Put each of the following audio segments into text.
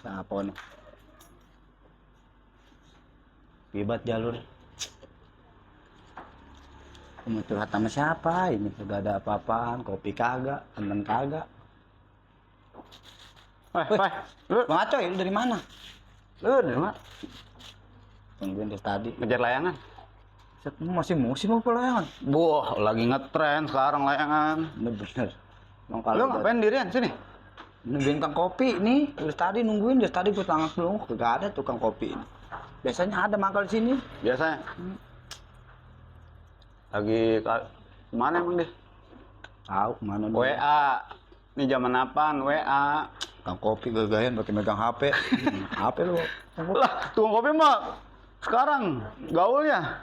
Siapa nih? Bibat jalur. Mau curhat sama siapa ini? Udah ada apa-apaan, kopi kagak, temen kagak. Weh, lu Bang Acoy, lu dari mana? dari mana? Tungguin dari tadi. Ngejar layangan. Set, lu masih musim apa layangan? Wah, lagi ngetren sekarang layangan. Bener-bener. Bang, Lu ngapain dirian sini? nungguin tukang kopi nih. Dari tadi gue tangkap belum. Kagak ada tukang kopi ini. Biasanya ada mangkal di sini. Biasanya. Lagi mana emang deh? Tahu mana nih? WA. Ini zaman apaan? WA. Tukang kopi gagayan pakai megang HP. HP lu. Lah, tukang kopi mah sekarang gaulnya.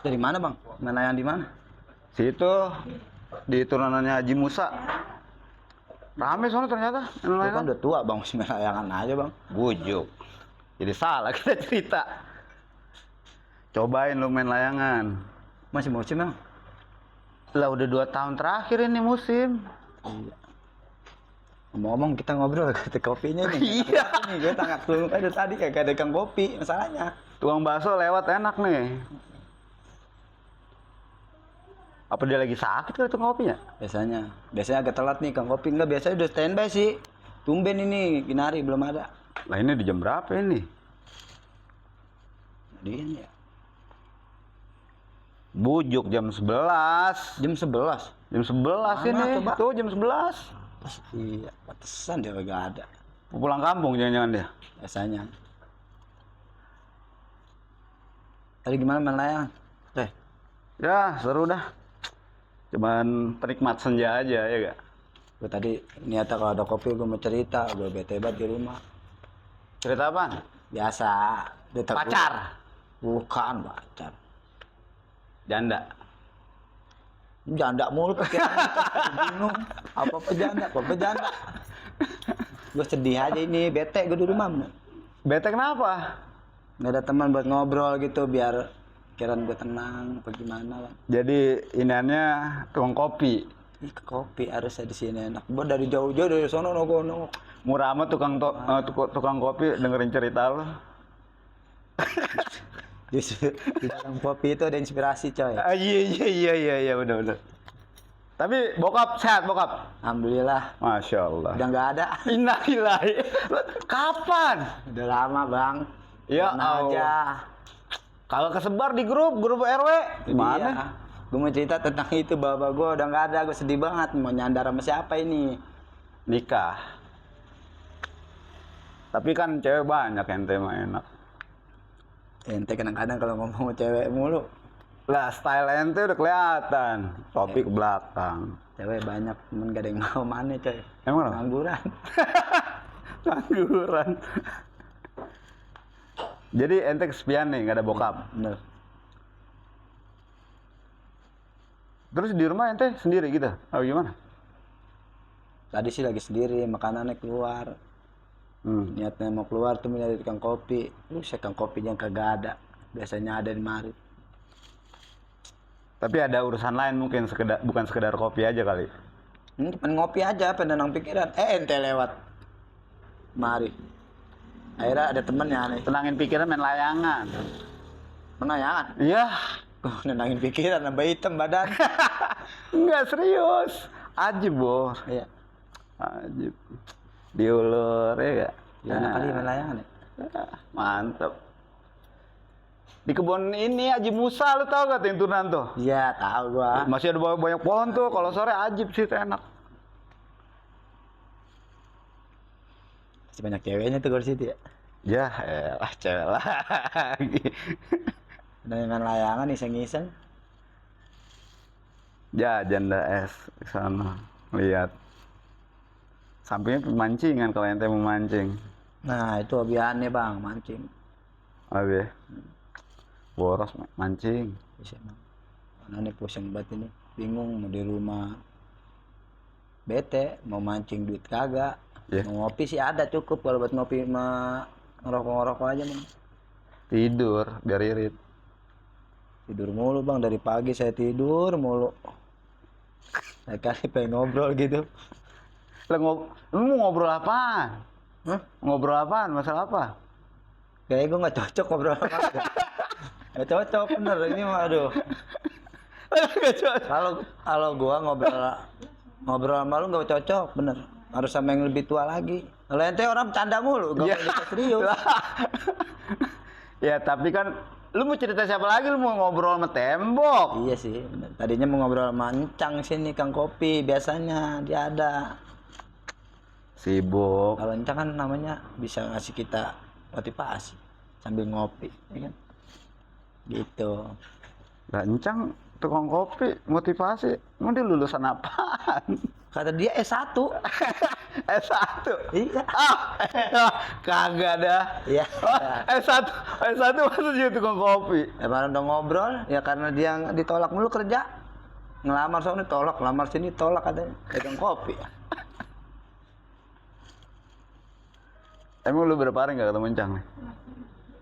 Dari mana, Bang? Nelayan di mana? Situ di turunannya Haji Musa. Rame soalnya ternyata. Lu kan udah tua, Bang, masih main layangan aja, Bang. Bujuk. Jadi salah kita cerita. Cobain lu main layangan. Masih musim, Bang? Lah udah 2 tahun terakhir ini musim. Iya. Ngomong-ngomong kita ngobrol kata kopinya nih. Iya. Nih gue tangkap dulu aja tadi kagak ada kang kopi masalahnya. Tukang bakso lewat enak nih. Apa dia lagi sakit kali tukang kopinya? Biasanya agak telat nih kang kopi, enggak biasanya udah standby sih. Tumben ini Ginari belum ada. Lah ini di jam berapa ini? Dia ya. Bujuk jam 11. Jam 11. Jam 11 Mana, ini. coba? Tuh jam 11. Iya, pantesan dia kagak ada. Pulang kampung jangan-jangan dia. Biasanya. Tadi gimana main layangan? Teh. Ya, seru dah. Cuman penikmat senja aja ya gak? Gue tadi niatnya kalau ada kopi gue mau cerita, gue bete banget di rumah. Cerita apaan? Biasa. Pacar. Bukan pacar. Janda. Janda mulu pikiran. Bingung. Apa janda? Gue sedih aja ini, bete gue di rumah. Bete kenapa? Nggak ada teman buat ngobrol gitu biar pikiran gue tenang apa gimana kan. Jadi iniannya tukang kopi. Ih, ke kopi harusnya di sini enak. Gue dari jauh-jauh dari sono nongkrong. Murah amat tukang kopi dengerin cerita lo. Di dalam kopi itu ada inspirasi coy. Iya benar. Tapi bokap sehat bokap. Alhamdulillah. Masya Allah. Udah nggak ada. Innalillahi. Kapan? Udah lama bang. Ya Mana Allah. aja. Kalau kesebar di grup RW. Gimana? Iya. Gue mau cerita tentang itu, bapak gue udah nggak ada. Gue sedih banget. Mau nyandar sama siapa ini? Nikah. Tapi kan cewek banyak ente mah enak. Ente kadang-kadang kalau ngomong sama cewek mulu, Lah style ente udah kelihatan. Topi ke belakang. cewek banyak, cuman gak ada yang mau mana coy. Emang kenapa? Ngangguran. Pengangguran. Jadi ente kesepian nih, nggak ada bokap. Bener. Terus di rumah ente sendiri gitu? Oh gimana? Tadi sih lagi sendiri, makanannya keluar. Niatnya mau keluar tuh nyari tukang kopi. Kang kopinya kagak ada. Biasanya ada di mari. Tapi ada urusan lain mungkin bukan sekedar kopi aja kali. Pengen ngopi aja, pengen nenang pikiran. Ente lewat mari. Akhirnya ada temennya nih. Tenangin pikiran main layangan. Menayangan. Iya. Nenangin pikiran, nambah hitam badan. Enggak serius. Ajib bos. Iya. Ajib. Diulur ya gak? Ya enak kali main layangan ya. Mantep. Di kebun ini Haji Musa lu tau gak tuh yang turunan tuh? Iya, tahu gua. Masih ada banyak pohon tuh. Kalau sore ajib sih tuh enak. Masih banyak ceweknya tuh di situ ya. Ya elah cewek lagi. Udah main layangan iseng-iseng. Ya janda es di sana lihat. Sampingnya pemancingan kalau ente mau mancing. Nah, itu hobi aneh, Bang, mancing. Abe. Boros mancing. Bisa, Bang. Mana nih pusing banget ini. Bingung mau di rumah. Bete, mau mancing duit kagak. Yeah. Mau ngopi sih ada cukup kalau buat ngopi mah ngerokok-ngerokok aja, Bang. Tidur biar irit. Tidur mulu, Bang, dari pagi saya tidur mulu. Saya kali pengen ngobrol gitu. Lu mau ngobrol apaan? Hah? Ngobrol apaan? Masalah apa? Kayaknya gue nggak cocok ngobrol sama lu. Nggak cocok bener ini mah aduh. Nggak cocok. Kalau gua ngobrol sama lu nggak cocok bener. Harus sama yang lebih tua lagi. Kalau ente orang bercanda mulu, gak Iya. bisa serius. Ya tapi kan lu mau cerita siapa lagi? Lu mau ngobrol sama tembok? Iya sih, bener. Tadinya mau ngobrol sama Encang sini, Kang Kopi. Biasanya dia ada. Sibuk. Kalau Encang kan namanya bisa ngasih kita motivasi sambil ngopi, ya kan? Gitu. Gancang tukang kopi motivasi. Mau dia lulusan apaan? Kata dia S1. S1. Iya. Kagak dah. Iya. S1 masa dia tukang kopi? Kemarin udah ngobrol, ya karena dia ditolak mulu kerja. Ngelamar soalnya tolak, ngelamar sini tolak katanya. Pegang kopi. Emang lu berapa hari nggak ketemu Encang nih?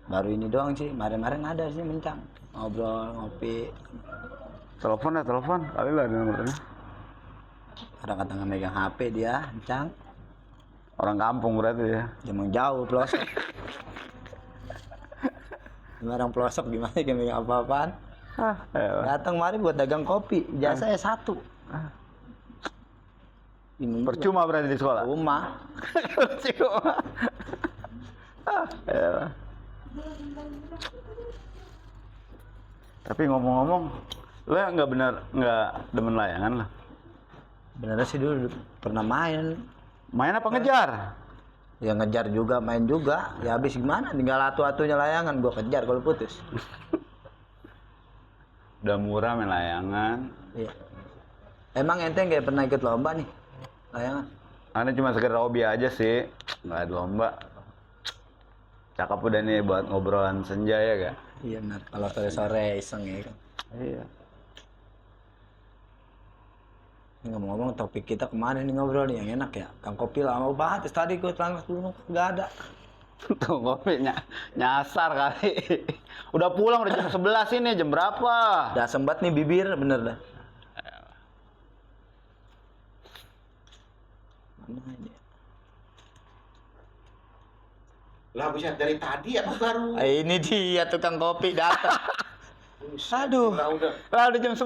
Baru ini doang sih, kemarin ada sih Mencang. Ngobrol, ngopi. Telepon. Kali lah ada nomornya. Kadang kata nggak megang HP dia, Mencang. Orang kampung berarti ya. Emang jauh pelosok. Orang pelosok gimana gak megang apa-apaan. Datang mari buat dagang kopi, jasa S1. Ini Percuma berarti di sekolah. rumah. Percuma. Elah. Tapi ngomong-ngomong, lu nggak demen layangan lah. Benernya sih dulu pernah main. Main apa ngejar? Ya ngejar juga, main juga. Ya habis gimana? Tinggal atu-atunya layangan gua kejar kalau putus. Udah murah main layangan. Iya. Emang ente nggak pernah ikut lomba nih? Layangan. Ane cuma sekedar hobi aja sih, nggak ada lomba. Cakep udah nih buat ngobrolan senja ya gak? Iya benar. Kalau sore-sore iseng ya kan. Iya. Ini ngomong-ngomong topik kita kemana nih ngobrol nih yang enak ya? Kang Kopi lama banget. Tadi gue terangkat dulu nggak ada. Tuh kopi nyasar kali. Udah pulang udah jam 11 ini, jam berapa? Udah sembat nih bibir bener dah. Mana ini? Lah bisa dari tadi apa baru? Ini dia tukang kopi datang. Aduh. Lah udah jam 11.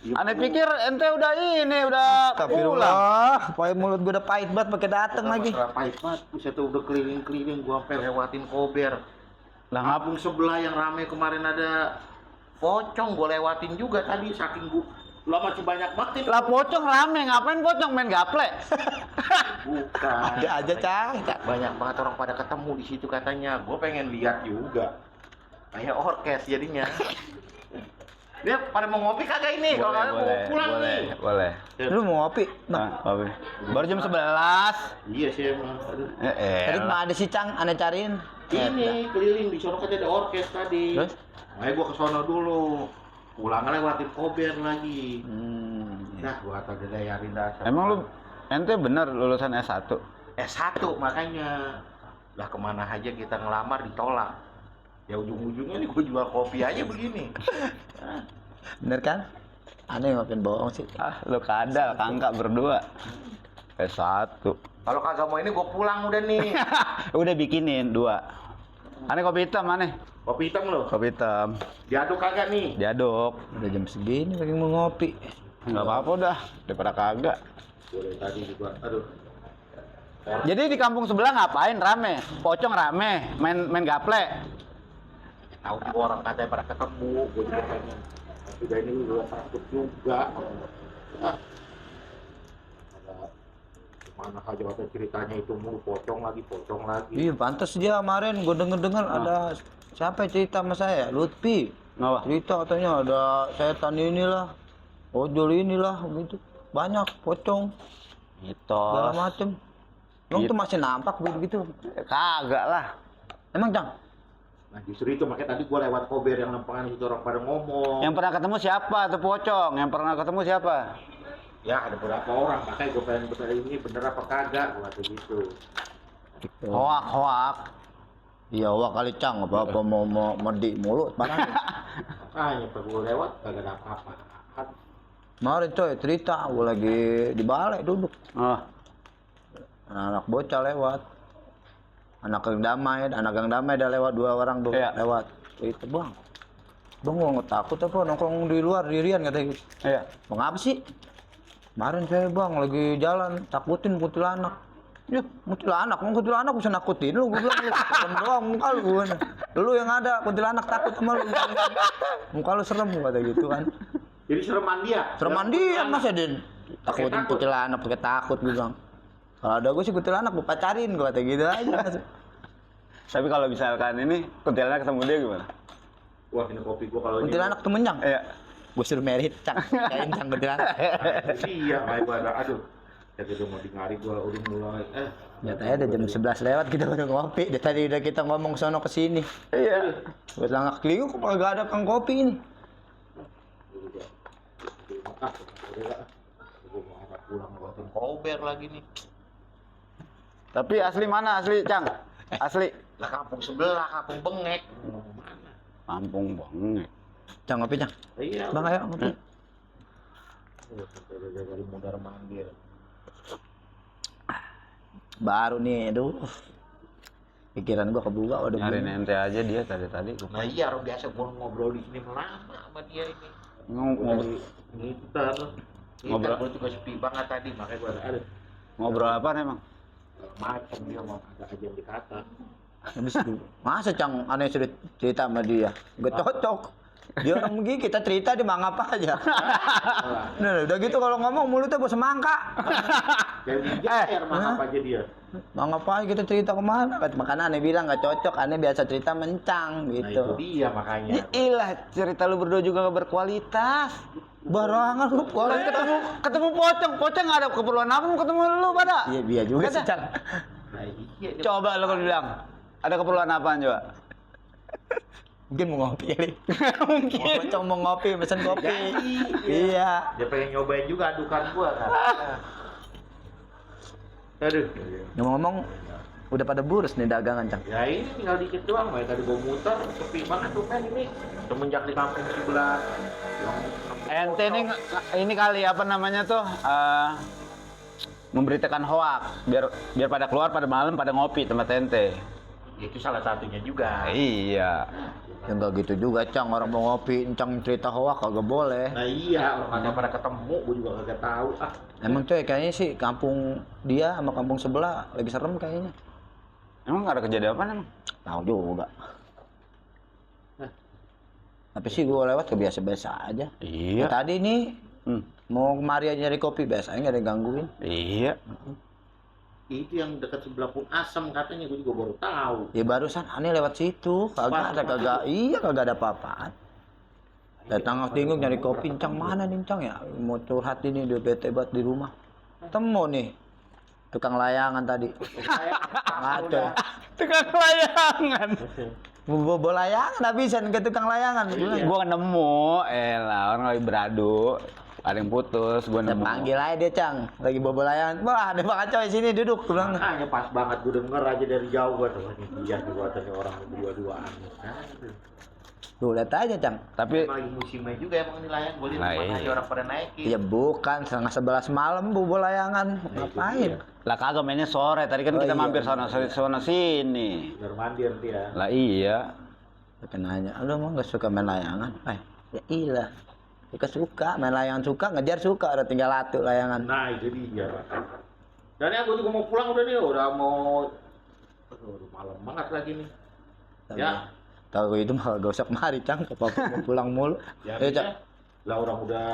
Aneh pikir ente udah udah pulang. Astagfirullah. Pokoknya mulut gue udah pahit banget pakai dateng lagi. Pahit banget. Bisa tuh udah keliling-keliling gua sampai lewatin Kober. Lah Kampung sebelah yang rame kemarin ada pocong gua lewatin juga tadi saking gua. Lah masih banyak banget. Lah pocong rame, ngapain pocong main gaple? Bukan. Ada aja Cang. Banyak banget orang pada ketemu di situ katanya. Gua pengen lihat juga. Kayak orkes jadinya. Dia pada mau ngopi kagak ini? Kalau kagak mau pulang nih. Boleh. Lu mau ngopi? Nah, kopi. Baru jam 11. Iya sih emang. Aduh. Tadi mana ada si Cang, aneh cariin. Ini keliling di sono katanya ada orkes tadi. Terus? Makanya gua ke sono dulu. Pulang lewatin Kober lagi. Iya. Nah, gua kata dayarin dasar. Emang lu ente bener lulusan S1? S1 makanya. Lah kemana aja kita ngelamar ditolak. Ya ujung-ujungnya nih gua jual kopi aja begini. Bener kan? Aneh ngapain bohong sih. Ah, lu kadal, kangkak berdua. S1. Kalau kagak mau ini gua pulang udah nih. Udah bikinin 2. Aneh kopi hitam aneh. Kopi hitam lo. Kopi hitam. Diaduk kagak nih? Diaduk. Udah jam segini lagi mau ngopi. Enggak apa-apa udah, daripada kagak. Boleh tadi juga. Aduh. Jadi di kampung sebelah ngapain rame? Pocong rame, main gaple. Tahu juga orang katanya pada ketemu, gua juga pengen. Tapi udah ini gua takut juga. Ah. Ada mana aja waktu ceritanya itu mulu pocong lagi. Iya, pantas dia kemarin gue denger ada siapa yang cerita sama saya? Lutfi. Ngapa? Cerita katanya ada setan inilah, ojol inilah gitu. Banyak pocong, segala Mitos. macem. Emang Gitu. tuh masih nampak begitu? Kagak lah. Emang Cang? Nah justru itu makanya tadi gua lewat Kober yang lempengan itu orang pada ngomong. Yang pernah ketemu siapa tuh pocong? Yang pernah ketemu siapa? Ya ada beberapa orang, makanya gua pengen bertanya ini bener apa kagak, gua kata gitu. Hoak. Iya, wah kali Cang apa mau medi mulut mana? Makanya pas gua lewat kagak ada apa-apa. Kemarin coy cerita, gue lagi di balai duduk. Oh, Anak-anak bocah lewat. Anak Gang Damai dah lewat 2 orang tuh Iya. lewat. Itu bang gua nggak takut apa nongkrong di luar dirian katanya gitu. Iya. Bang apa sih? Kemarin saya bang lagi jalan takutin kuntilanak. Ya kuntilanak bisa nakutin lu, gua bilang lu serem doang muka lu. Lu yang ada kuntilanak takut sama lu. Muka lu serem kata gitu kan. Jadi sereman dia. Sereman dia Mas Edin. Takutin kuntilanak pakai takut gue bilang. Kalau ada gue sih kuntilanak gue pacarin gue kata gitu aja. Mas. Tapi kalau misalkan ini kuntilanak ketemu dia gimana? Wah, ini kopi gua kalau Kuntilanak temenyang. Iya. Gue suruh merit cang. Kain cang kuntilanak. Iya, kayak gua ada aduh. Ya gitu mau di ngari gua udah mulai. Nyatanya ada jam 11 lewat kita udah ngopi. Dari tadi udah kita ngomong sono ke sini. Iya. Buat langak keliu kok kagak ada kang kopi ini. Gua mau angkat pulang buatin kober lagi nih. Tapi asli mana asli, Cang? Asli. Lah kampung sebelah, kampung Bengek. Mana? Kampung banget. Cang ngopi cang. Iya. Bang ayo ngopi. Dari Mundar Mandir. Baru nih, aduh. Pikiran gua kebuka udah Nyariin begini. ente aja dia tadi. Nah iya, orang biasa gua ngobrol di sini lama sama dia ini. Ngobrol Ngiter. Ngobrol. Gua juga sepi banget tadi, makanya gua ada ngobrol apa emang? macam dia mau ada aja yang dikata. Habis itu, masa cang aneh sudah cerita sama dia? Gak cocok. Dia orang begini kita cerita dia mangap aja. Nah, udah gitu kalau ngomong mulutnya bos semangka. Jadi jair mah apa aja dia. Mangap aja kita cerita kemana? Makanya aneh bilang gak cocok. Aneh biasa cerita mencang Nah itu gitu. dia makanya. Ilah, cerita lu berdua juga gak berkualitas. Barangan lu kalau Ketemu pocong nggak ada keperluan apa mau ketemu lu pada? Iya biar juga sih Kata- cang. Nah iya. dia- Coba lu kalau bilang ada keperluan apaan coba? Mungkin mau ngopi kali. Mungkin. Pocong mau ngopi, pesen kopi. Jadi, Iya. Dia pengen nyobain juga adukan gua kan. Aduh. Ngomong-ngomong, udah pada burus nih dagangan cang. Ya ini tinggal dikit doang, makanya tadi gua muter, sepi banget tuh kan ini. Semenjak di kampung sebelah. Ente ini kali apa namanya tuh memberitakan hoak biar pada keluar pada malam pada ngopi tempat ente. Itu salah satunya juga. Iya. Ya enggak gitu juga cang, orang mau ngopi, cang cerita hoak kagak boleh. Nah iya, orang kagak pada ketemu, gua juga kagak tahu. Emang coy kayaknya sih kampung dia sama kampung sebelah lagi serem kayaknya. Emang nggak ada kejadian apa emang? Tahu juga. Tapi sih gua lewat kebiasa-biasa aja. Iya. Tadi nih Hmm. mau kemari aja nyari kopi biasanya nggak ada yang gangguin. Iya. Itu yang dekat sebelah pun asam katanya, gua juga baru tahu. Ya barusan aneh lewat situ, kagak ada kagak iya kagak ada apa-apaan. Datang bingung nyari kopi, cang mana nih cang ya? Mau curhat ini dia bete banget di rumah. Temu nih tukang layangan tadi. Ngaco. Tukang layangan. Bobo layangan habisan ke tukang layangan. Gua nemu, elah orang lagi beradu, ada yang putus, gua Saya nemu. panggil aja dia cang, lagi bobo layangan. Wah ada Bang Acoy sini duduk. Gua bilang. Makanya pas banget gua denger aja dari jauh gua tuh. Ini dia juga katanya orang berdua-duaan. Tuh lihat aja cang. Tapi Emang lagi musimnya juga emang ini layang. Gua lihat Nah, mana iya. aja orang pada naikin. Ya bukan, 10:30 malam bobo layangan. Ngapain? lah kagak mainnya sore, tadi kan Oh, kita iya. mampir sono sini. Mundar mandir dia. Lah iya. Pakai nanya, lu emang gak suka main layangan? Ya iya. Suka main layangan suka, ngejar suka, udah tinggal latu layangan. Nah itu dia. Dan ya gua juga mau pulang udah nih, udah mau. Aduh, udah malam banget lagi nih. Ya. Tahu itu mah gak usah kemari cang, ke papa mau pulang mulu. Ya, Ayo, bisa. cang. Lah orang udah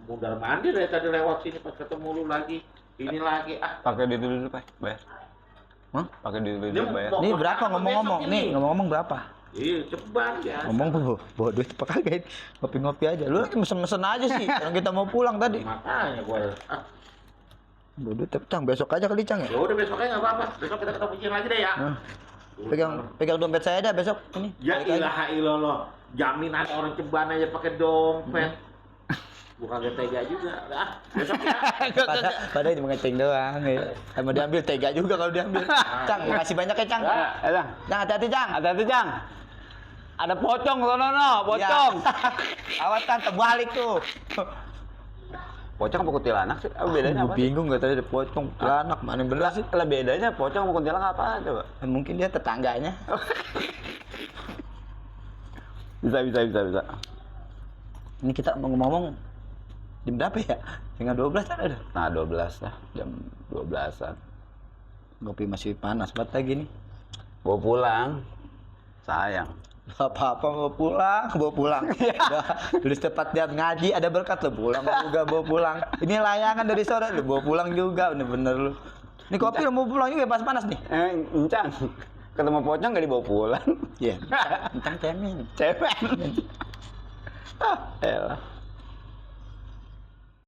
mundar mandir ya tadi lewat sini pas ketemu lu lagi. Ini lagi Pakai duit dulu Pak, bayar. Hah? Pakai duit Ini dulu bayar. mau- Nih berapa Besok ngomong-ngomong? ini. Nih ngomong-ngomong berapa? Iya ceban ya. Ngomong bawa duit apa kagak? Ngopi-ngopi aja. Lu lagi mesen-mesen aja sih. Orang kita mau pulang tadi. Makanya gua Bawa duit tapi cang besok aja kali cang ya. ya udah besoknya nggak apa-apa. Besok kita ketemu Cing lagi deh ya. Nah, pegang dompet saya dah besok ini. Ya balik aja. ilaha illallah. Jaminan orang ceban aja pakai dompet. Bukan gak tega juga. Besok ya. Padahal cuma ngeceng doang ya. Mau diambil tega juga kalau diambil. Cang, makasih banyak ya Cang. Ada. Cang hati-hati Cang. Hati-hati, Cang. Ada pocong sono, pocong. Ya. Awas Cang, terbalik tuh. Pocong apa kuntilanak sih? Bedanya Gue apa sih? bingung gak tadi ada pocong, kuntilanak, mana yang bener sih? Lah bedanya pocong sama kuntilanak apa coba? Mungkin dia tetangganya. Bisa. Ini kita mau ngomong jam berapa ya? Setengah 12 kan ada. Nah 12 lah, jam 12-an. Kopi masih panas banget lagi nih. Bawa pulang. Sayang. Apa-apa bawa pulang. Udah, tulis tepat dia ngaji ada berkat lo pulang juga bawa pulang. Ini layangan dari sore lo bawa pulang juga, bener-bener lu. Ini kopi lo mau pulang juga pas panas nih. Encang. Ketemu pocong gak dibawa pulang. Iya, encang cemen. Cemen. Ah, elah.